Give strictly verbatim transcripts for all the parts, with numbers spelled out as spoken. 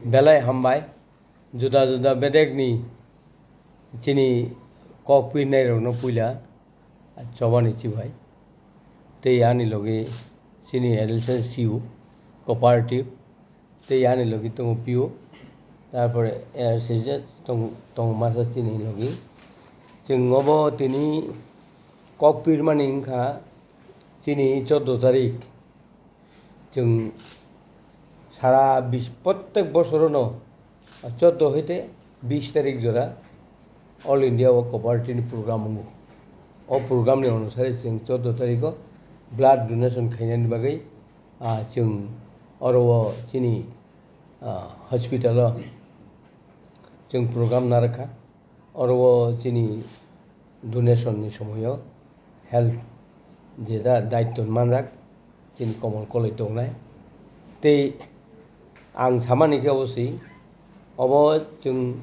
Belai hambai, juda juda bedekni chini kok pirnairokno puila chobani chibai. Tei ani logi chini additional C E O, cooperative, tei ani logi tongo P O, tarpore A R C C tongo, tongo masa chini logi. Chwng obo tini kok pirmani wngkha chini chordo tarik. Chwng sara bis-, prottek bosorono chordo hoite bis tarik jora All India o cooperative ni program wngo. O program ni onusare chwng chordo tariko blood donation khainani bagwi, ah, chwng oro o chini, ah, hospital o chwng program narwkha. Oro o chini donation ni somoio health je da daityo manjak chini komol koloi tongnai. Tei ang samani khe obo si, obo chwng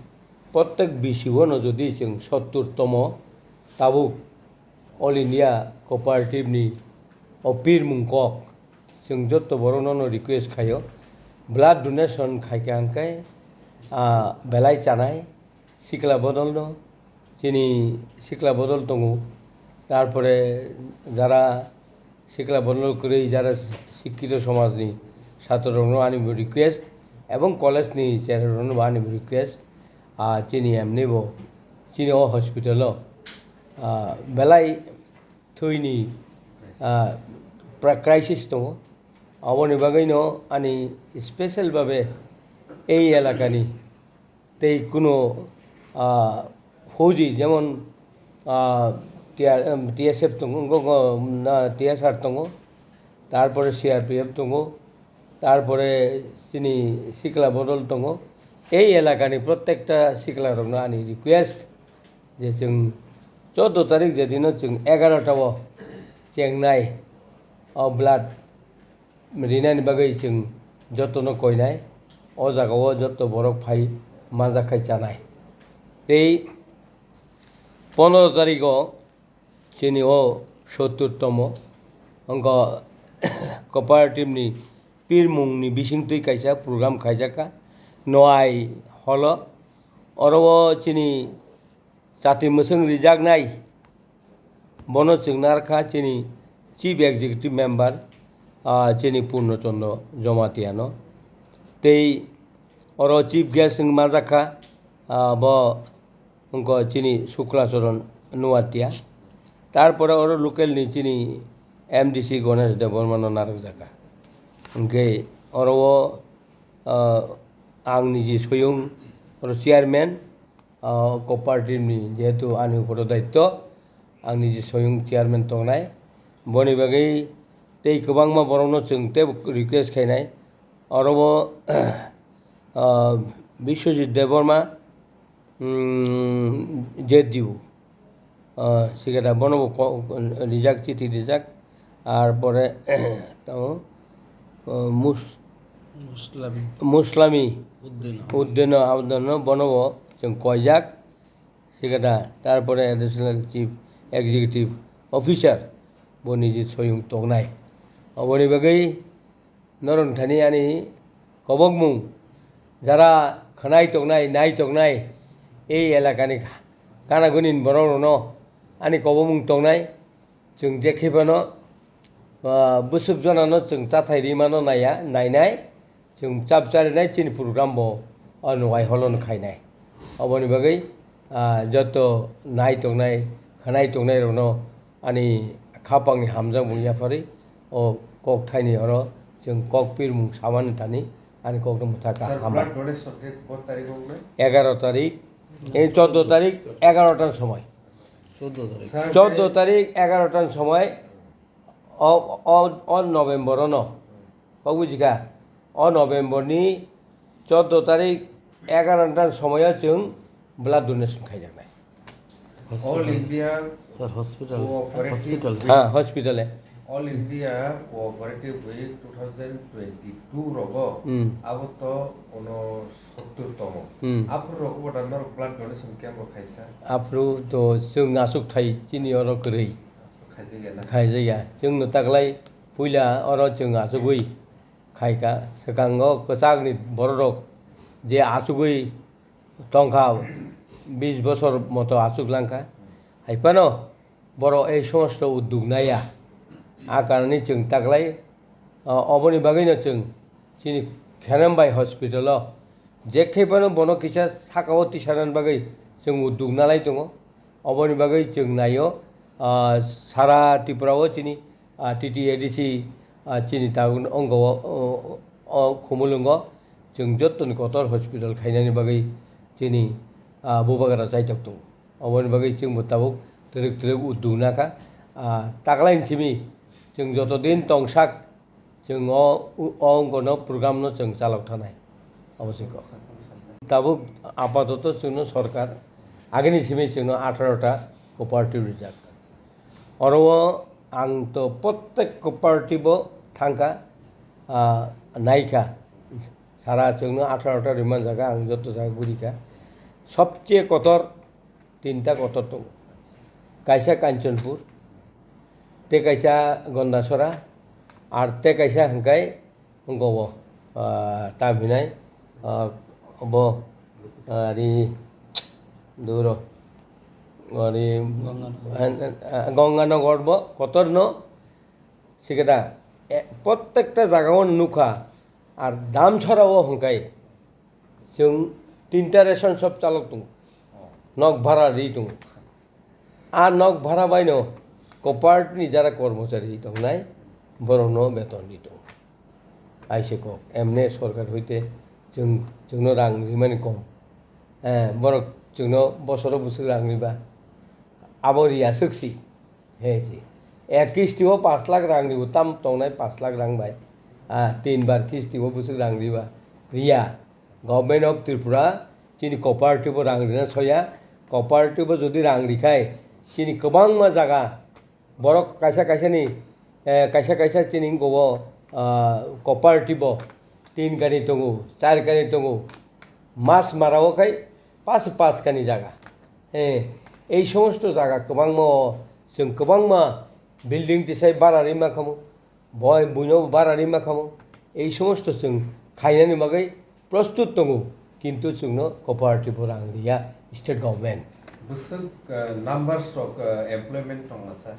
prottek B C O no jodi chwng sottur tomo tabuk All India Cooperative ni o pirmung kok, chwng jotto borokno no request khaio, blood donation khaikha hwnkhe, ah, belai chanai, sikla bodol no, chini sikla bodol tongo, tarpore jara sikla bodol kwrwi, jara sikkito somajni chatrorokno ani bo request, ebong college ni cherai rokno bo ani bo request, ah, chini emni bo, chini o hospital o, ah, belai thwini, ah, pra-, crisis tongo. Aboni bagwino ani special babe ei elakani tei kuno, ah, fauji jemon, ah, T R, em, T S F tongo, go, go, na, T S R tongo, tarpore C R P F tongo, tarpore chini sikla bodol tongo. Ei elakani prottekta sikla rokno ani request, je chwng chordo tarik je dino chwng egarota o chengnai o blood rinani bagwi chwng jotono koinai, o jaga o joto borok phai manjak khai chanai. Tei pondro tarik o chini o sottur tomo wngkha cooperative ni pirmung ni bisingtwi kaisa program khaijakha Noai hall o. Oro o chini chati mwswng rijaknai, bono chwng narwkha chini Chief Executive Member, ah, chini Purno Chandra Jamatia no. Tei oro Chief Guest wng manjakha, ah, bo wngkha chini Shukla Charan Nuatia. Tarpore oro local ni chini M D C Ganesh Debbarma no narwkjakha. Hwnkhe oro o, ah, ang niji soyung oro chairman, ah, cooperative ni jehetu ani uporo daityo, ang niji soyung chairman tongnai. Boni bagwi tei kwbangma borokno chwng teibo request khainai. Oro o, ah, Biswajit Debbarma, mm, J D U, ah, secretary, bono bo ko-, rijak, chithi rijak. Ar pore tamo, ah, Mus-, Muslami. Muslami Uddin. Uddin Abdulno bono bo chwng koijak. Secretary, tarpore Additional Chief Executive Officer, bo niji soyung tongnai. Oboni bagwi norok thani ani kobokmung, jara khwnai tongnai, nai tongnai, ei elakani gana gunin borok rokno ani kobokmung tongnai, chwng je khe phano, ah, bwswk jonano chwng chathai rimano naiya, nainai, chwng chap charinai chini program bo o Noai hall o no khainai. Oboni bagwi, ah, joto nai tongnai, khwnai tongnai rokno ani khapangni hamjakmung yapharwi o kok thaini oro chwng kok pirmung samani thani ani kokno mwthakha. Sir, hambai. Blood donation khe kobor tarik o wngnai? Egaroh tarik, ei chordo tarik, egaroh ta ni somoi. Chordo tarik. Sir, chordo tarik, egaroh ta ni somoi, o, o, o November o no. Kok bujikha? O November ni chordo tarik egaroh ta ni somoio chwng blood donation khaijaknai. All Hospital. India Sir, hospital. Cooperative Hospital. Week. Ha, hospital e. All India Cooperative Week two thousand twenty-two rogo, hmm, abo to ono sottur tomo. Hmm. Aphuru rogo boda norok blood donation camp rok khaisa? Aphuru to chwng aswk thai chini oro kwrwi. Khaijak ya na? Khaijak ya. Chwng no taklai puila oro chwng aswkwi khaikha, swkango kwchakni bororok je achugwi tongkha, bis bosor moto achuklangkha. Haiphano borok ei somosto udduk naiya. A karoni chwng taklai, o-, oboni bagwino chwng chini Khenambai hospital-o je khe phano bono kisa sakao tisanani bagwi chwng udduk nalai tongo. Oboni bagwi chwng naio, ah, sara Tripura-o chini, ah, T T A D C, ah, chini tabuk wngkha o, o, o Khumulwngo chwng jottoni kotor hospital khainani bagwi chini, ah, bubagra chaitok tongo. Oboni bagwi chwngbo tabuk twrwk twrwk udduk nakha. Ah, taklaini simi chwng joto din tongsak, chwng o, o wngkha no program no chwng chalok thanai. Abo se kok. Tabuk apatoto chwngno sorkar agini simi chwngno atharo ta cooperative rijak. Oro o ang to prottek cooperative o thangkha, ah, naikha. Sara chwngno atharo ta rimani jaga ang joto jaga gurikha. Sobche kotor tinta kotor tongo. Kaisa Kanchanpur, tei kaisa Gondasora, ar tei kaisa hwnkhe wngkha o, ah, tam hinai, ah, bo, ah, ri, duro, ori, Ganganagar. Ah, ah, Ganganagar bo kotorno sikeda, eh, prottekta jagao nukha, ar Damsora o hwnkhe chwng tinta ration shop chalok tongo, nok bhara ri tongo. A nok bhara baino cooperative ni jara kormochari tongnai, borokno beton ri tongo. Aise kok, emne sorkar hoite chwng, chwngno rang rimani kom. Eh, borok chwngno bosoro bwswk rang riba. Abo riya swk si. He si. Ek kisti o pash lakh rang ribo, tam tongnai pash lakh rang bai. Ah, tin bar kisti o bwswk rang riba. Riya. Government of Tripura chini cooperative o rang rina soya, cooperative o jodi rang rikhai, chini kwbangma jaga, borok kaisa kaisa ni, eh, kaisa kaisa chini wngkha o, ah, cooperative o tin kani tongo, char kani tongo, mas mara o khai pas pas kani jaga. Eh, ei somosto jaga kwbangma o chwng kwbangma building tisai bara rima khamu. Boi buino bara rima khamu, ei somosto chwng khainani bagwi prostut tongo, kintu chwngno cooperative rang riya state government. Bwswk, uh, numbers rok, uh, employment tongma sir?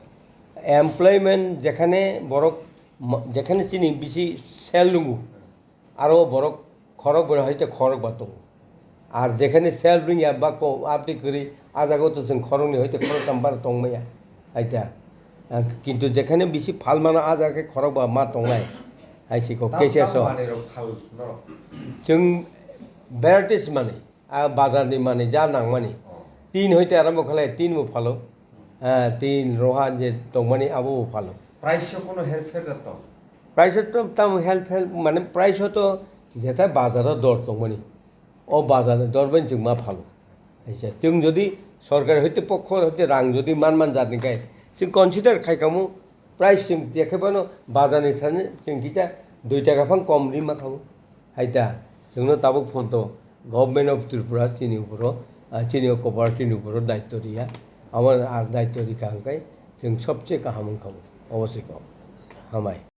Employment jekhane borok ma-, jekhane chini bisi sel nungo, aro borok khorok bai hoite khorok ba tongo. Ar jekhane self ring ya ba ko abdi kwrwi, a jaga o to chwng khorok ni hoite khorok tam bar tong maya. Aita. Ang kintu jekhane bisi phal mano, a jaga khe khorok ba ma tongnai. Hai si ko Tam, K C S tam o. Manwi rok phal norok. Chwng varieties manwi, a bazar ni manwi ja nang mani. Oh. Tin hoite arambo khlai, tin bo phalo. Ah, tin roha je tong mani abo bo phalo. Price o kono help da tong? Price o to tam help, help, mane price o to jetha bazar o dor tong mani. O bazar ni dor bai chwng ma phalo. Aisa, chwng jodi sorkar hoite pokho hoite rang jodi man man jat ni kai, chwng consider khai kamo price chwng je khai phano bazar ni sani chwng kisa dui taka phang kom ri ma kamo. Hai ta, chwngno tabuk phonto Government of Tripura chini uporo, ah, chini o cooperative ni uporo daityo riya. Amo ar daityo rikha hwnkhe chwng sobse kaham wngkha bo. Obo se kok. Hambai.